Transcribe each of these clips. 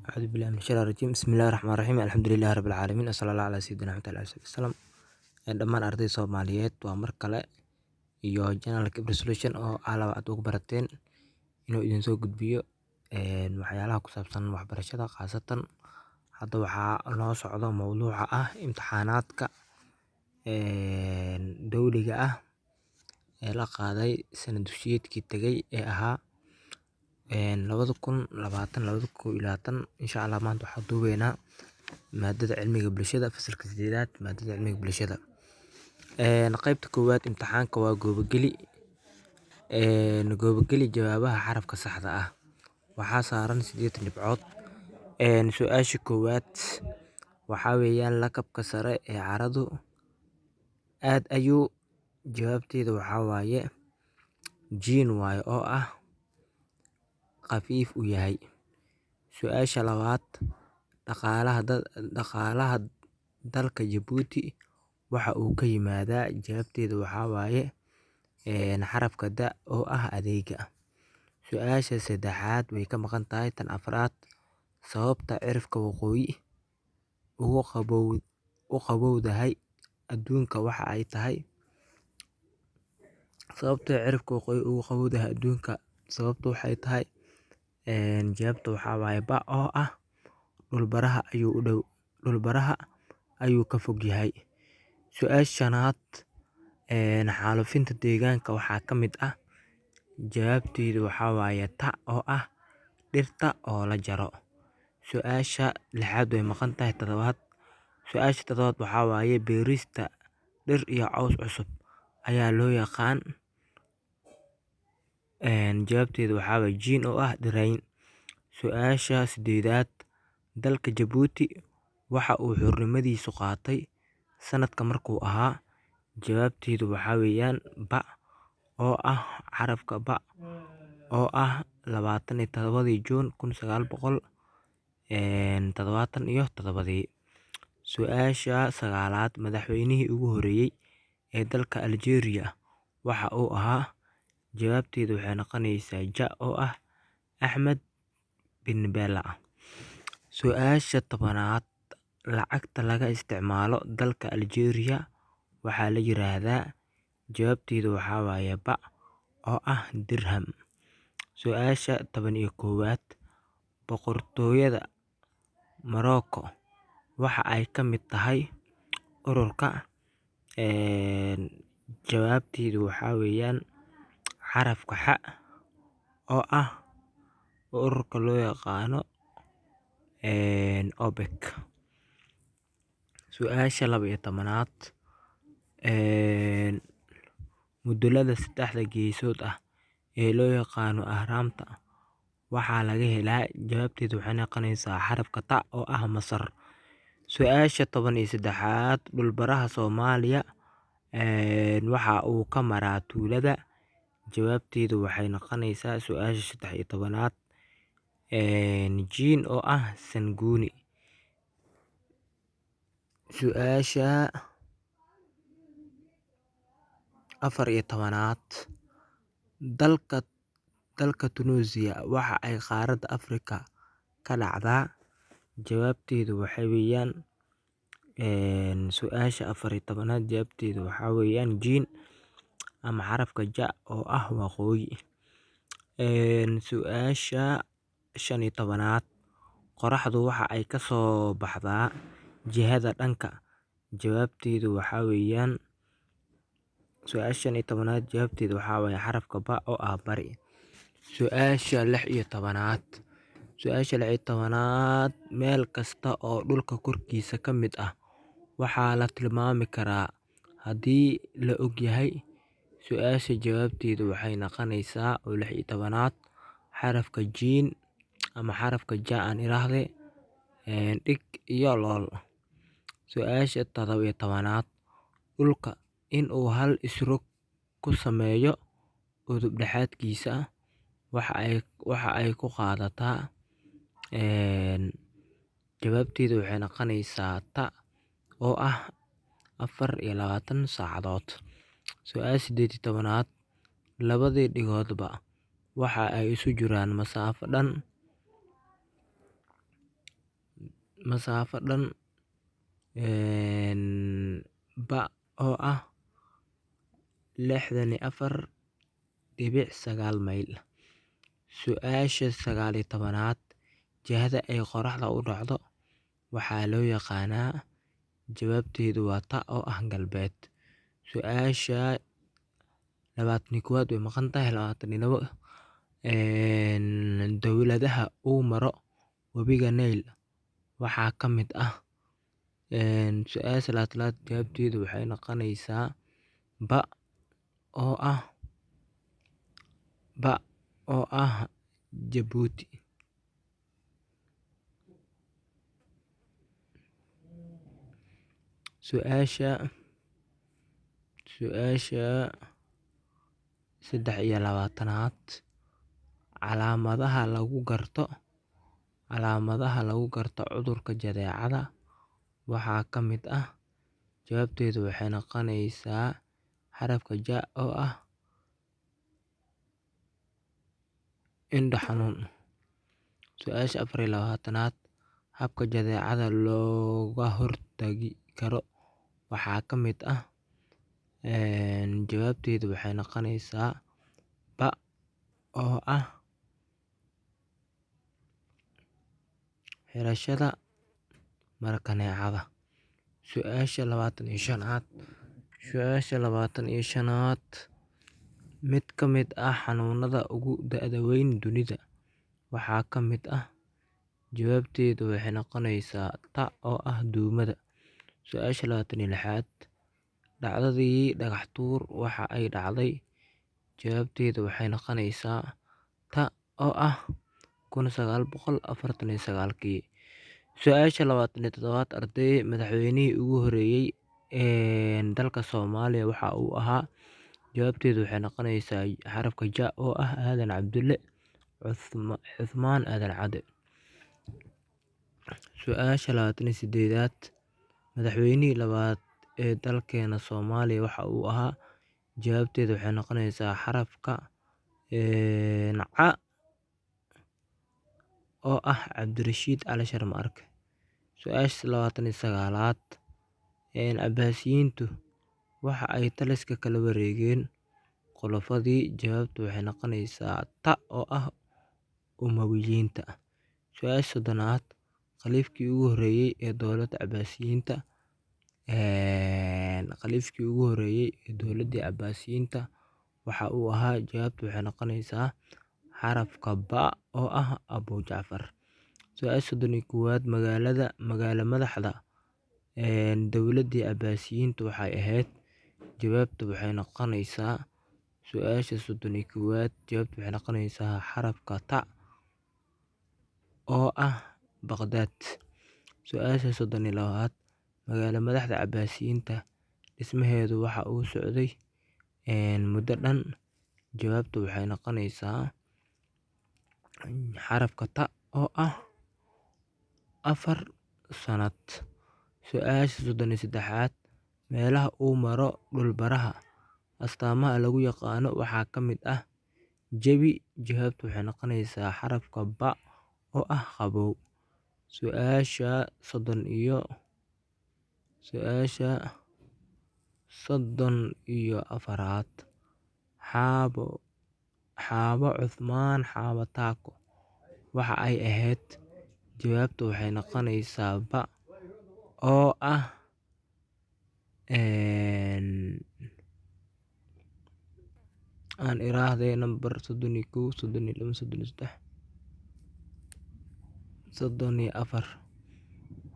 Acuudu billahi mina shaytaani rajiim. Bismillahi raxmaani raxiim. Alxamdulillahi rabbil caalamiin. Wasala allahu calaa sayyidina Maxamed wa ala alihi wasallam. Dhammaan ardayda Soomaaliyeed, waa mar kale iyo channelka Ibra Solution oo alaba aad ugu barateen inuu idin soo gudbiyo waxyaalaha ku saabsan waxbarashada. Khaasatan hadda waxaa noo socdo mowduuca ah imtixaanaadka dowliga ah ee la qaaday sanad dugsiyeedkii tagay ee ahaa 2020 2021. Insha Allah maanta waxaan duubeynaa maadada cilmiga bulshada, fasalka sideedaad, maadada cilmiga bulshada. Qaybta koowaad imtixaanka waa goobageli. Goobageli jawaabaha xarafka saxda ah. Waxaa saaran 80 dhibcood. Su-aasha koowaad waxaa weeyaan: lakabka sare ee carradu aad ayuu. Jawaabteeda waxaa waaye jiin waaye oo ah khafiif u yahay. Su-aasha labaad: dhaqaalaha dalka Jabuuti waxa uu ka yimaadaa. Jawaabteeda waxaa waaye xarafka da oo ah adeega. Su-aasha saddexaad way ka maqan tahay. Tan afraad: sababta cirifka waqooyi ugu qabow u qabowdahay adduunka waxa ay tahay. Sababta cirifka waqooyi ugu qabowdahay adduunka sababtu waxay tahay, jawaabta waxaa waaye ba oo ah dhulbaraha ayuu u dhow, dhulbaraha ayuu ka fog yahay. Su-aasha shanaad: xaalufinta deegaanka waxaa ka mid ah. Jawaabteedu waxaa waaye ta oo ah dhirta oo la jaro. Su-aasha lixaad way maqan tahay. Toddobaad, su-aasha toddobaad waxaa waaye: beerista dhir iyo caws cusub ayaa loo yaqaan. Jawaabteedu waxaa waaye jiin oo ah dhirayn. Su-aasha sideedaad: dalka Jabuuti waxa uu xornimadiisu qaatay sanadka markuu ahaa. Jawaabteedu waxaa weeyaan ba oo ah xarafka ba oo ah 27-dii Juun 1977-dii. Su-aasha sagaalaad: madaxweynihii ugu horeeyay ee dalka Algeria waxa uu ahaa. Jawaabteedu waxay noqonaysaa ja oo ah Axmed Bin Bella. Su-aasha 10aad: lacagta laga isticmaalo dalka Algeria waxaa la yiraahdaa. Jawaabteedu waxaa waaye ba oo ah dirham. Su-aasha 11aad: boqortooyada Morocco waxa ay ka mid tahay ururka. Jawaabteedu waxaa weeyaan xarafka xa oo ah ururka loo yaqaano OPEC. Su-aasha 12aad: mudulada saddexda geesood ah ee loo yaqaano ahraamta waxaa laga helaa. Jawaabteedu waxay noqonaysaa xarafka ta oo ah Masar. Su-aasha 13aad: dhulbaraha Soomaaliya waxa uu ka maraa tuulada. Jawaabteedu waxay noqonaysaa su-aasha 13aad jiin oo ah Sanguuni. Su-aasha 14aad: dalka Tunisia waxa ay qaaradda Afrika ka dhacdaa. Jawaabteedu waxaa weeyaan su-aasha 14aad jawaabteedu waxaa weeyaan jiin ama xarafka ja oo ah waqooyi. Su-aasha 15aad: qoraxdu waxa ay ka soo baxdaa jihada dhanka. Jawaabteedu waxaa weeyaan su-aasha 15aad jawaabteedu waxaa waaye xarafka ba oo ah bari. Su-aasha 16aad, su-aasha 16aad: meel kasta oo dhulka korkiisa ka mid ah waxaa la tilmaami karaa haddii la og yahay. Su-aasha jawaabteedu waxay noqonaysaa oo 16aad xarafka jiin ama xarafka ja aan iraahde dhig iyo lool. Su-aasha 17aad: dhulka in uu hal isrog ku sameeyo udub dhexaadkiisa waxa ay ku qaadataa. Jawaabteedu waxay noqonaysaa ta oo ah 24 saacadood. Su-aasha 18aad: labadii dhigoodba waxa ay isu jiraan masaafo dhan. Masaafo dhan ba oo ah 64.9 mayl. Su'aasha 19aad, jihada ay qorraxdu u dhacdo waxaa loo yaqaannaa. Jawaabteedu waa ta oo ah galbeed. Su'aasha 21aad way maqan tahay, 22, dowladaha uu maro webiga Nile waxaa ka mid ah. Su'aasha 22aad jawaabteedu waxay noqonaysaa ba oo ah Jabuuti. Su'aasha 23aad, calaamadaha lagu garto cudurka jadeecada waxaa ka mid ah. Jawaabteedu waxay noqonaysaa xarafka ja oo ah indho xanuun. Su'aasha 24aad, habka jadeecada looga hortagi karo waxaa ka mid ah. Jawaabteedu waxay noqonaysaa ba oo ah xirashada mara kaneecada. Su'aasha 25aad, mid ka mid ah xanuunada ugu da'da weyn dunida waxaa ka mid ah. Jawaabteedu waxay noqonaysaa ta oo ah duumada. Su'aasha 26aad, dhacdadii dhagax tuur waxa ay dhacday. Jawaabteedu waxay noqonaysaa ta oo ah 1949kii. Su'aasha 27aad, arday, madaxweynihii ugu horreeyay ee dalka Soomaaliya waxa uu ahaa. Jawaabteedu waxay noqonaysaa xarafka ja oo ah Aadan Cabdulle Cuthmaan Aadan Cadde. Su'aasha 28aad, madaxweynihii labaad ee dalkeena Soomaaliya waxa uu ahaa. Jawaabteedu waxay noqonaysaa xarafka ca oo ah Cabdirashiid Cali Sharma Arke. Su'aasha 29aad, Cabbaasiyiintu waxa ay taliska kala wareegeen khulafadii. Jawaabtu waxay noqonaysaa ta oo ah Umawiyiinta. Su'aasha 30aad, khaliifkii ugu horreeyay ee dowladda Cabbaasiyiinta, waxa uu ahaa. Jawaabtu waxay noqonaysaa xarafka ba oo ah Abu Jacfar. Su'aasha 31aad, magaalo madaxda dowladdii Cabbaasiyiintu waxay ahayd. Jawaabtu waxay noqonaysaa su'aasha 31aad, jawaabtu waxay noqonaysaa xarafka ta oo ah Baqdaad. Su'aasha 32aad, magaalo madaxda Cabbaasiyiinta dhismaheedu waxa uu socday muddo dhan. Jawaabtu waxay noqonaysaa xarafka ta oo ah 4 sanad. Su'aasha 33aad, meelaha uu maro dhulbaraha astaamaha lagu yaqaano waxaa ka mid ah jawi. Jawaabtu waxay noqonaysaa xarafka ba oo ah qabow. Su'aasha 34aad, Xaabo Cuthmaan Xaabo Taako waxa ay ahayd. Jawaabtu waxay noqonaysaa ba oo ah aan iraahde nambar 31, 32, 33, 34.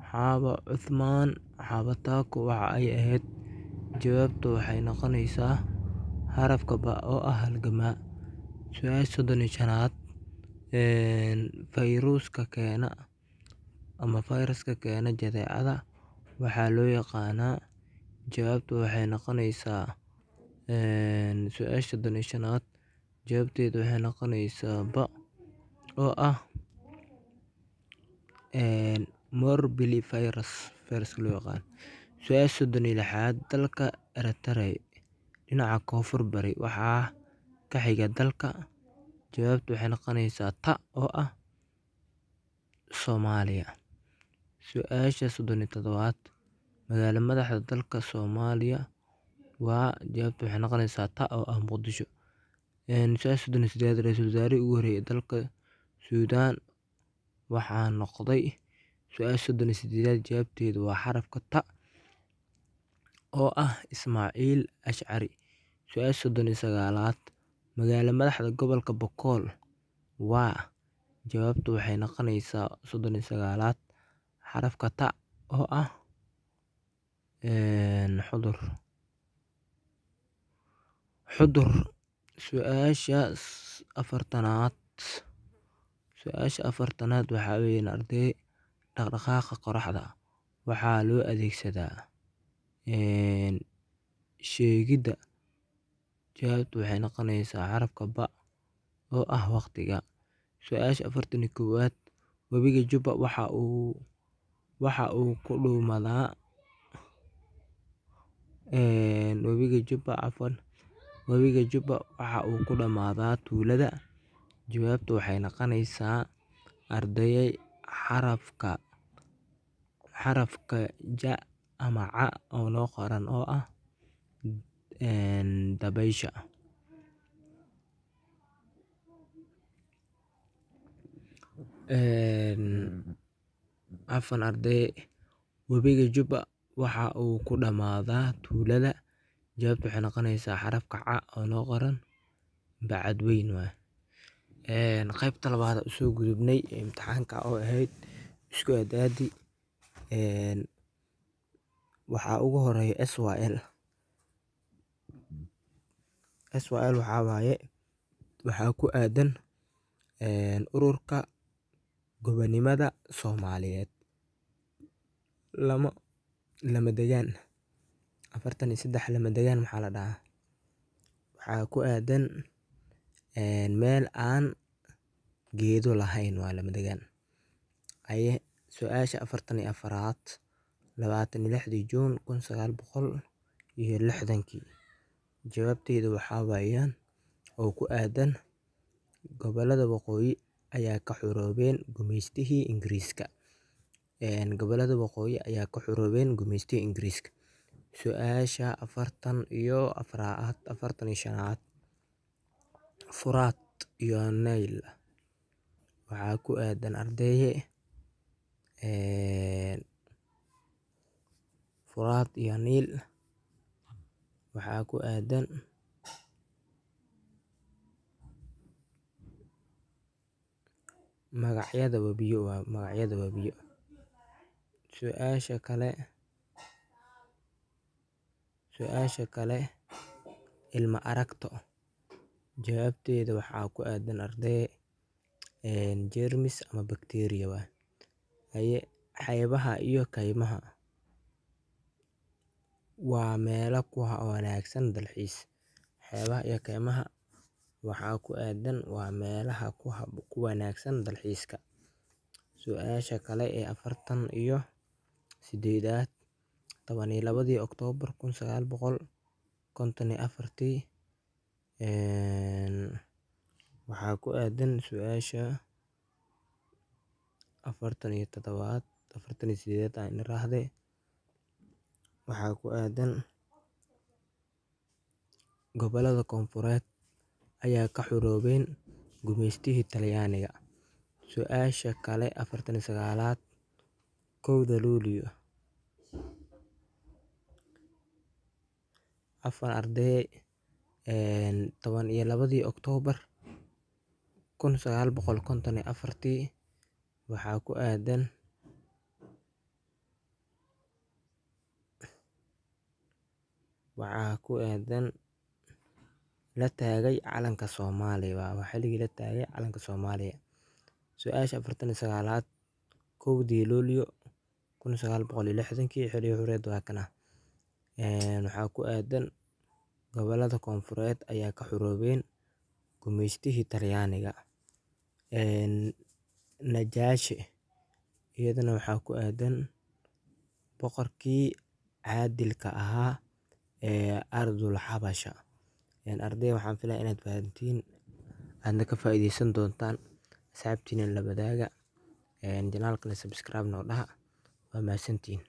Xaabo Cuthmaan Xaabo Taako waxa ay ahayd. Jawaabtu waxay noqonaysaa xarafka ba oo ah halgamaa. Su'aasha 35aad, fayruuska keena ama fayraska keena jadeecada waxaa loo yaqaanaa. Jawaabtu waxay noqonaysaa su'aasha 35aad, jawaabteedu waxay noqonaysaa ba oo ah Morbillivirus fayraska loo yaqaan. Su'aasha 36aad, dalka Eritrea dhinaca koonfur bari waxaa ka xiga dalka. Jawaabtu waxay noqonaysaa ta oo ah Soomaaliya. Su'aasha 37aad, magaalo madaxda dalka Soomaaliya waa? Jawaabtu waxay noqonaysaa ta oo ah Muqdisho. Su'aasha 38aad, ra'iisul wasaarihii ugu horreeyay ee dalka Suudaan waxaa noqday? Su'aasha 38aad jawaabteedu waa xarafka ta oo ah Ismaaciil Ashcari. Su'aasha 39aad, magaalo madaxda gobolka Bokool waa? Jawaabtu waxay noqonaysaa 39aad xarafka ta oo ah Xudur. Xudur. Su'aasha 40aad, su'aasha 40aad waxaa weeyaan arday, dhaqdhaqaaqa qoraxda waxaa loo adeegsadaa sheegidda? Jawaabtu waxay noqonaysaa xarafka ba oo ah waqtiga. Su'aasha 41aad, webiga Juba waxa uu ku dhumadaa? Webiga Juba, cafwan, webiga Juba waxa uu ku dhamaadaa tuulada? Jawaabtu waxay noqonaysaa ardayay xarafka ja ama ca oo noo qoran oo ah dabaysha. Cafwan arday, webiga Juba waxa uu ku dhamaadaa tuulada? Jawaabtu waxay noqonaysaa xarafka ca oo noo qoran Bacadweyn waay. Qaybta labaad usoo gudubnay imtixaanka oo ahayd isku aadaadi. Waxaa ugu horeeya SYL. SYL waxaa waaye, waxaa ku aadan ururka gobonimada Soomaaliyeed. Lama degaan 43, lama degaan maxaa la dhahaa? Waxaa ku aadan meel aan geedo lahayn waa lama degaan. Haye, su'aasha 44aad, 26-dii Juun 1960-kii, jawaabteedu waxaa weeyaan oo ku aadan gobolada waqooyi ayaa ka xoroobeen gumaystihii Ingiriiska. Gobolada waqooyi ayaa ka xoroobeen gumaystihii Ingiriiska. Su'aasha 44aad, 45aad, Furaat iyo Nayl waxaa ku aadan ardayye, Furaat iyo Niil waxaa ku aadan magacyada webiyo, waa magacyada webiyo. Su'aasha kale, ilma aragto, jawaabteeda waxaa ku aadan arday jeermis ama bacteria waay. Haye, xeebaha iyo kaymaha waa meelo ku wanaagsan dalxiis. Xeebaha iyo kaymaha waxaa ku aadan waa meelaha ku wanaagsan dalxiiska. Su'aasha kale ee 48aad, 12-dii Oktoobar 1954-tii, waxaa ku aadan su'aasha 47aad, 48aad aan iraahde, waxaa ku aadan gobolada koonfureed ayaa ka xoroobeen gumaystihii Talyaaniga. Su'aasha kale 49aad, 1-da Luulyo, afar arday, 12-dii Oktoobar 1954-tii waxaa ku aadan la taagay calanka Soomaaliya, waa xilligii la taagay calanka Soomaaliya. Su'aasha 49aad, 1-dii Luulyo 1960-kii, xilligii xorriyadda waa kana. Waxaa ku aadan gobolada koonfureed ayaa ka xoroobeen gumaystihii Talyaaniga. Najaashi iyadana waxaa ku aadan boqorkii caadilka ahaa ee Ardul Xabasha. Arday, waxaan filaya inaad fahantiin aadna ka faa'iideysan doontaan, asxaabtiina la wadaaga, channel-kana subscribe noo dhaha. Waa mahadsantihiin.